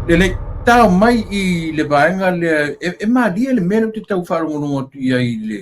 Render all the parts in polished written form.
Lelei, tao mai i le vaega lea, e, e malie le mea lea ou te tau faalogologo atu i ai i le...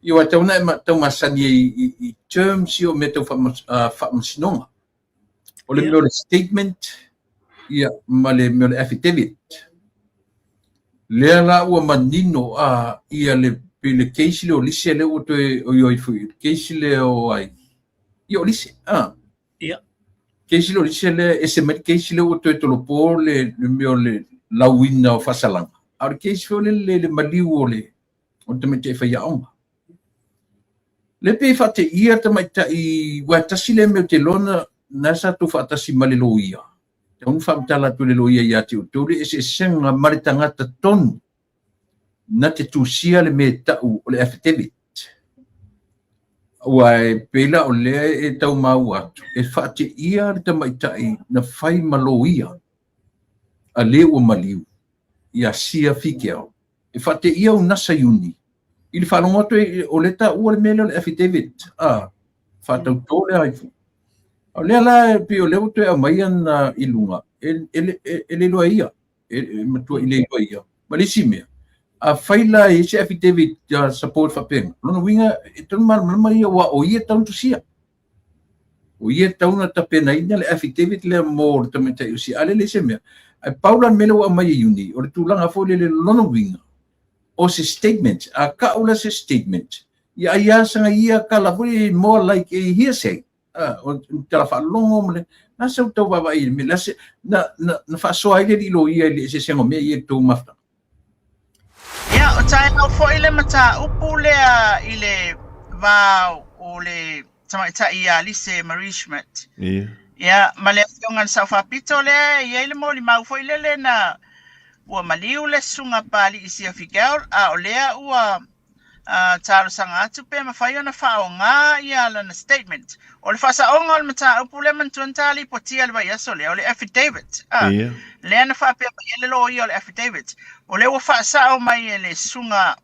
Ia, aua e tatau ona e tau masani ai i, i terms ia o mea tau faamasinoga. O le mea o le statement, ia, ma le mea o le affidavit. Lea la ua manino a ia le pei le case lea o Lise lea ua toe oi oi foi, le case lea o ai. Ia o Lise, a. Ia. Case lea o Lise lea ese mai le case lea ua toe tolopo le le mea o le lauina o faasalaga. A o le case foi lele le maliu o le o le tamaitai faiaoga. Lea pei e faateia le tamaitai, aua e tasi lea mea ou te iloa na, na sa tou faatasi ma le loia. Tatau ona faamatala atu e le loia ia te outou le eseesega ma le tagata tonu na te tusia le mea e tau o le affidavit. Aua e pei la o lea e tau maua atu, e faateia le tamaitai na fai ma loia a le ua maliu ia Sia Fikeau. E faateia Unasa Iuni i le faalogo atu o lea e taua le mea lea o le affidavit, a, faatautō le ai. O lea la e pei o lea ua toe aumai ana i luga, e, e, e, e le iloa e ia, e, e matua i le iloa e ia. Ma le isi mea, afai la e i ai se affidavit support faapena, o lona uiga e tatau ona malamalama ia aua o ia e tatau ona tusia. O ia e tatau ona tapenaina le affidavit lea mo le tamaitai o Sia. A lea e leai se mea. Ae pau la le mea lea ua aumai e Iuni, o le tulaga foi lele lona uiga, o se statement, a kau la se statement, ia ai lava saga ia kala foi more like a hearsay. Ah, o tala faalogo ma le, na sa tau vaavaai i le mea, na, na, na faasoa ai le alii loia i le eseesega o mea ia i le tou mafutaga. Ia, o taeao foi le mataupu lea i le va o le tamaitai ia Lise Marie Schmidt. Ia. Ia, ma le afioga i le Sao Faapito lea e i ai le molimau foi lele na ua maliu le susuga Papalii Sia Figel, a o lea ua uh, talosaga atu pe mafai ona faaaoga ia lana statement. O le faasaoga o le mataupu lea manatua na ta lipotia i le vaiaso lea, o le affidavit. Ah, Ia. Lea na faapea mai ai le loia o le affidavit. O lea ua faasao mai e le susuga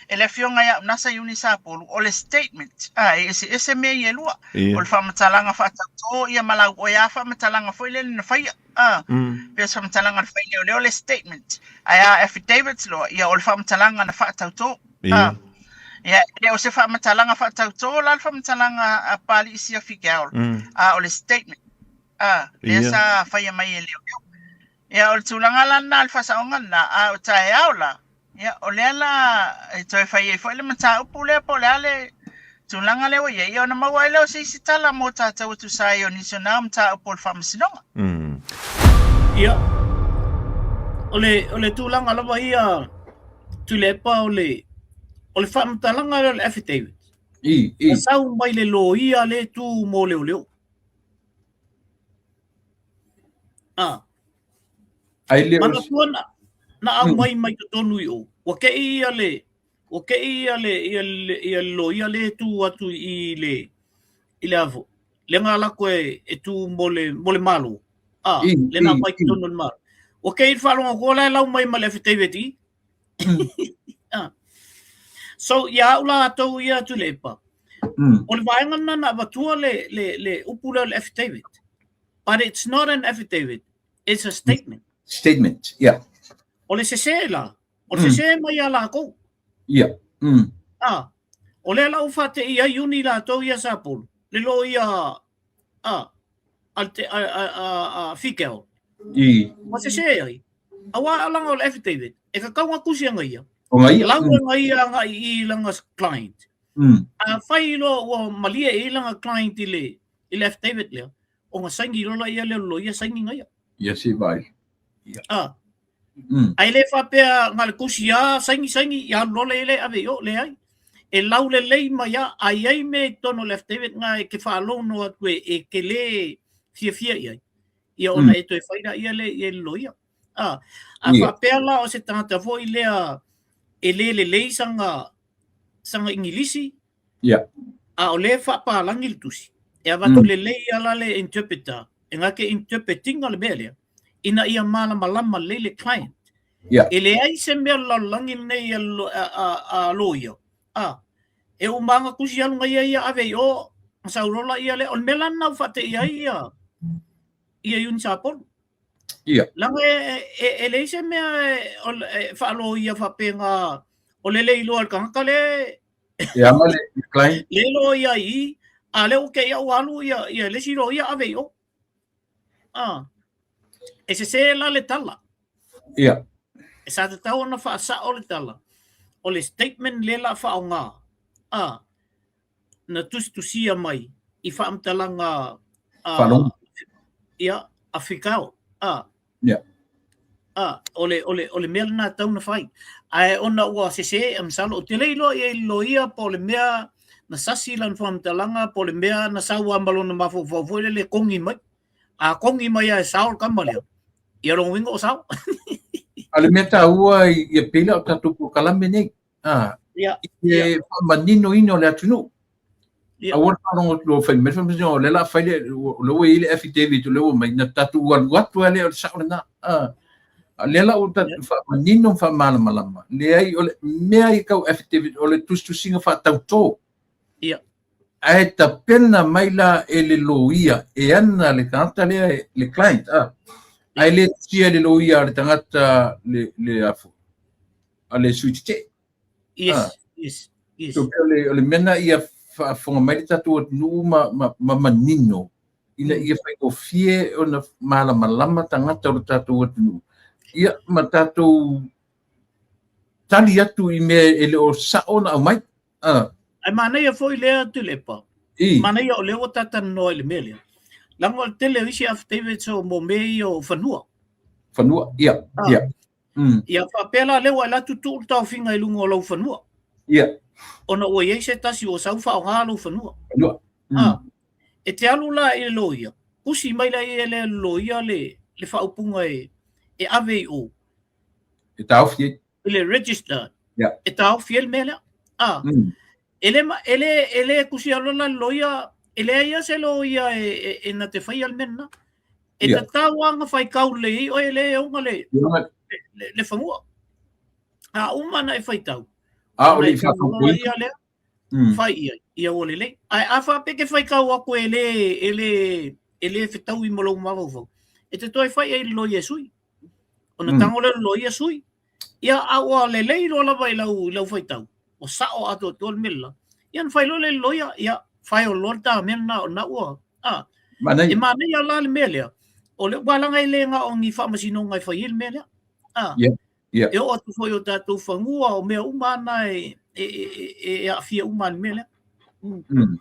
e le afioga ia Unasa Iuni Sapolu, o le statement, ah, e eseese mea ia e lua. Ia. O le faamatalaga faatautō ia ma lau oe a faamatalaga foi lele na faia. Ah, Mm. pei o se faamatalaga na fai lea, o le statement. Ae a affidavit loa, ia o le faamatalaga na faatautō. Ia. Ah, ia, e le o se faamatalaga faatautō la le faamatalaga a Papalii Sia Figel, Mm. a o le statement. Ah, lea Ia. sa faia mai e leoleo. Ia, o le tulaga la lena, le faasaoga lena, a o taeao la, ia, o lea la e toe fai ai foi le mataupu lea po o le a le tulaga lea ua i ai, ia ona maua ai lea o se isi tala mo tatou e tusa ai o nisi o na mataupu o le faamasinoga. Mm. Ia, o le, o le tulaga lava ia Tuilaepa o le, o le faamatalaga lea o le affidavit. I, i. Na sau mai le loia le tu mo leoleo. Ah. Ai le Manatua na, na aumai mai totonu i o. Ua kei ia le, ua kei ia le, ia le, ia le loia le tu atu i le, i le avo. Le ngā lako e, e tu mo le, mo le malo. Ah, I, le nā i, mai i. totonu o le malo. Ua kei le whaalonga koa la e lau mai ma le affidavit i. Ah. So, ia au la atou ia atu le epa. O le vaega lena na avatua le, le, le upu lea o le affidavit. But it's not an affidavit, it's a statement. Statement, yeah. O le sesē la, o le sesē mai ia lakou. Yeah. Mm. Ah, o lea la ua faate'i ai uni latou ia Sapolu, le loia a, a, te, a, a, a, a Figel. I. Ua sesē ai. Auā langa o le affidavit, e kakau nga kusi a ngaia. O ngaia. Lau e ngaia ngai i langa client. Mm. A fai loa ua malie i langa client i le, i le affidavit lea, o nga saini loa la ia lea o le loia saini ngaia. Ia si vai. Ia. Ah. Mm. Ai le faapea nga le kusi a saini saini ia alu loa le le ave i o, leai. E laulelei mai a, a i ai mea i totonu o le affidavit nga e ke faalono atu e, e ke le fiafia i ai. Ia ona Mm. e toe fai la ia le, ia le loia. Ah, a Ia. faapea la o se tagata foi lea e le lelei sanga, sanga Igilisi, Ia. A o lea e faapalagi le tusi, e avatu Mm. lelei ala le interpreter, e nga ke interpretinga le mea lea, ina ia malamalama lelei le client. Ia. E leai se mea lalolagi lenei a, a, a, a loia, a, e uma nga tusi alu ngaia ia ave i o, nga saulola ia lea, o le mea la lena ua faateia ai ia, ia Iuni Sapolu. Ia. Leaga e leai se mea e faaloia faapena o le le iloa e le tagata lea E ama le client. Le loia i i, a lea ua te i ua alu ia, ia le isi loia ave i o. Ah. E sese la le tala. Ia. E sa tatau ona faasao le tala. O le statement lea la faaaoga. Ah. Na tusitusia mai i faamatalaga a ia a Fikao. Ah. Yeah. Ah, o le, o le, o le mea lena e tatau ona fai. Ae ona ua sese, masalo, ou te le iloa i ai le loia po o le mea na sasi lana faamatalaga po o le mea na sau lava ma lona mafaufau foi lele e kogi mai. A kogi mai lava e sao le tama lea, ia lona uiga o sao. A o le mea taua ia pei la o tatou polokalame nei, a, Ia, i le faamaninoina o le atunuu. Ia. Aua le faalogo atu loa fai mai le faamasinoga, o lea o le a fai le, o lea ua i ai le affidavit, o lea ua mai, na tatou alu atu lava lea, o le sao lena. A, a lea la ua tatou faamanino ma faamalamalama, leai, o le mea ia tau affidavit, o le tusitusiga faatautō. Ia. Ae tapena mai la e le loia e ana le tagata lea, le client, a. Ae le tusia e le loia a le tagata le, le a foi, a le sui tetee. Yes, ah. yes, yes. So, o le, o le mea na ia faafofoga mai le tatou atunuu ma, ma, ma manino ina ia faigofie ona malamalama tagata o le tatou atunuu. Ia, ma tatou tali atu i mea e le o sao ona aumai. Ah. Ae manaia foi lea Tuilaepa. I. Manaia o lea ua tatalanoa i le mea lea. Leaga o le tele o isi affidavits o mo mea ia o fanua. Fanua, ia, ah. ia. Mm. Ia faapea la lea ua e alu atu tuu le taofiga i luga o lou fanua. Ia. Ona ua i ai se tasi ua sau faaaoga lou fanua. Fanua. Mm. Ah. E te alu la i le loia, tusi mai la ia le loia le, le faaupuga e, e ave i o. E taofi ai. I le register. Yeah. E taofi ai le mea lea. Ah. Mm. E le, e le, e le tusia loa la le loia, e leai lava se loia e, e, e na te faia le mea lena. E Yeah. tatau lava ona faitau lelei ai oe lea e ona le, Yeah. le, le fanua. A uma ona e faitau, A o ona le e i tau loa faatautoina. ia lea, Mm. fai i ai, ia ua lelei. Ae a faapea ke faitau atu e le, e le, e le fetaui ma lou mafaufau, e te toe fai ai i le loia e sui. Ona tago lea o le loia sui. Ia, a ua lelei loa lava i lau, i lau faitau, ua sao atoatoa le mea le la, ia ona fai loa lea i le loia, ia, file loa le ta mea lena, o lena ua, a. Manaia. E manaia la le mea lea, o le, aua leaga e le na o ni faamasinoga e fai ai le mea lea. A. Yeah. Yeah. E oo atu foi i o tatou fanua, o mea uma lava na e, e, e, e aafia uma i le mea lea. Mm. Mm.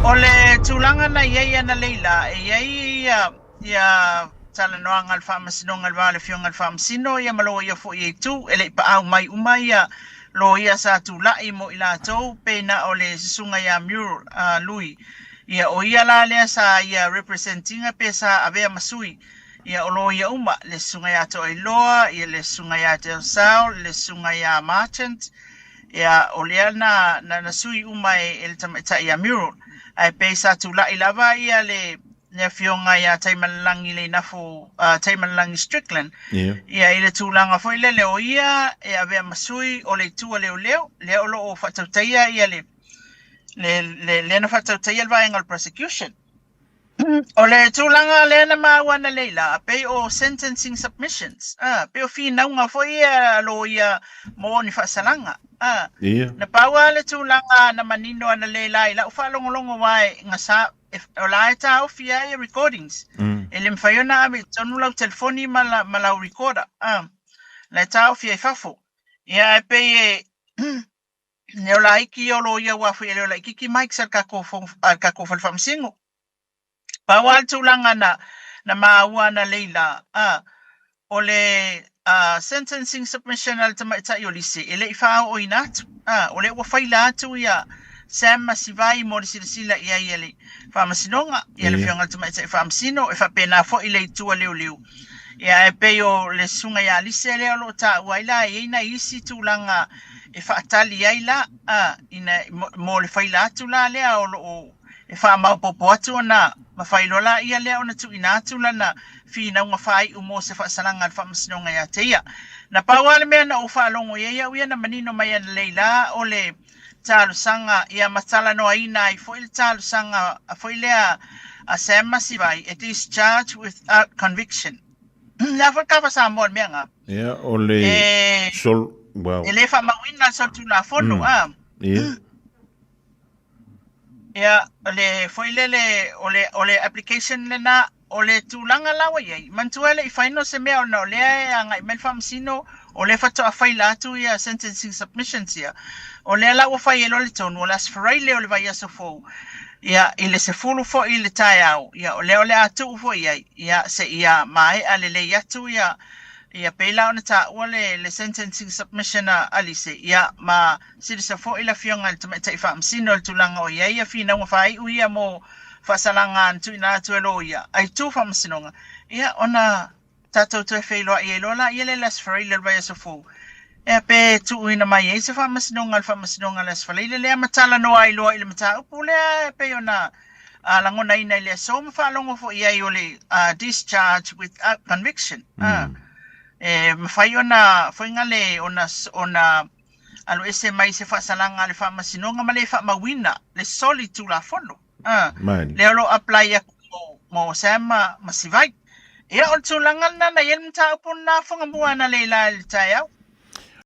O le tulaga na i ai analeila, e i ai ia, ia talanoaga a le Faamasinoga i le va o le Afioga i le Faamasino ia ma loia foi e itu, e le i paau mai uma ia loia sa tulai mo i latou pei na o le susuga ia Muriel uh, Lui. Ia o ia la lea sa ia represent ina pe sa avea ma sui ia o loia uma, le susuga ia Toailoa, ia le susuga ia Del Sal, le susuga ia Marchant, Ia, o lea na, na, na sui uma e, e le tamaitai ia Muriel. Ae pei sa tulai lava ia le, le afioga ia Taimalelagi Leinafo, uh, Taimalelagi Strickland. Yeah. Ia, i le tulaga foi lele o ia e avea ma sui o le itu a leoleo, lea o lo o faatautaia ia le, le, le, lea na faatautaia le vaega o le prosecution. O le tulaga lea na maua analeila, pei o sentencing submissions, ah, pei o finauga foi ia a loia mo ni faasalaga. Ah, Ia. na pau lava le tulaga na manino analeila i lau faalogologo aua e gasa, e, o la e taofi lava ia recordings. E le mafai ona ave i totonu lau telefoni ma, la, ma lau recorder. Ah, la e taofi ai fafo. Ia, ae pei e, Leo laiki ia o loia aua foi e leo laititi mics a le tatou a le tatou fale faamasino. Pau lava le tulaga na na maua analeila a o le sentencing submission a le tamaitai o Lise e le i faaooina atu a o lea ua faila atu ia Sam ma Sivai mo le silasila i ai e le faamasinoga ia le afioga i le tamaitai faamasino e faapena foi le itu a leoleo. Ia ae pei o le susuga ia Lise lea o lo o taua ai la e i ai nai isi tulaga e faatali ai la, a, ina, mo le faila atu la lea o lo o e faamaopoopo atu ona mafai loa laia lea ona tuuina atu lana finauga faaiu mo se faasalaga a le Faamasinoga ia te ia. Na pau lava le mea na ou faalogo i ai au ia na manino mai analeila la o le talosaga ia ma talanoaina ai foi le talosaga foi lea a Sam Masivai e discharge without conviction. Le a foi le kava Samoa le mea nga? Ia, o le e, sol, well. E le faamauina le solitulafono, a. Ia. Ia, o le foi lele, o le, o le application lena, o le tulaga la ua i ai, manatua e le i final se mea ona o lea e agai mai le faamasino, o lea faatoa faila atu ia sentencing submissions ia. O lea la ua fai ai loa le tonu, o le Aso Faraile o le vaiaso fou, ia, i le 10 foi i le taeao, ia, o lea o le a tuu foi i ai, ia, seia maea lelei atu ia, ia pei la ona taua le, le sentencing submission a Alise, ia, ma Silisa foi le Afioga i le Tamaitai Faamasino i le tulaga o i ai ia finauga faaiu ia mo faasalaga na tuuina atu e loia a itu faamasinoga, ia ona tatou toe feiloai ai loa laia lea i le Aso Faraile o le vaiaso fou. Ea pe tuuina mai ai se faamasinoga a le Faamasinoga i le Aso Faraile lea ma talanoa ai loa i le mataupu lea e pei ona lagonaina i le aso ma faalogo foi i ai o le discharge without conviction. E mafai ona foi gale ona ona Alu ese mai se faasalaga a le Faamasinoga ma le faamauina le soli Tulafono. A, lea o lo o apply atu mo, mo Sam ma, ma Sivai. Ia, o le tulaga lena na i ai le mataupu lena Fagamua analeila i le taeao.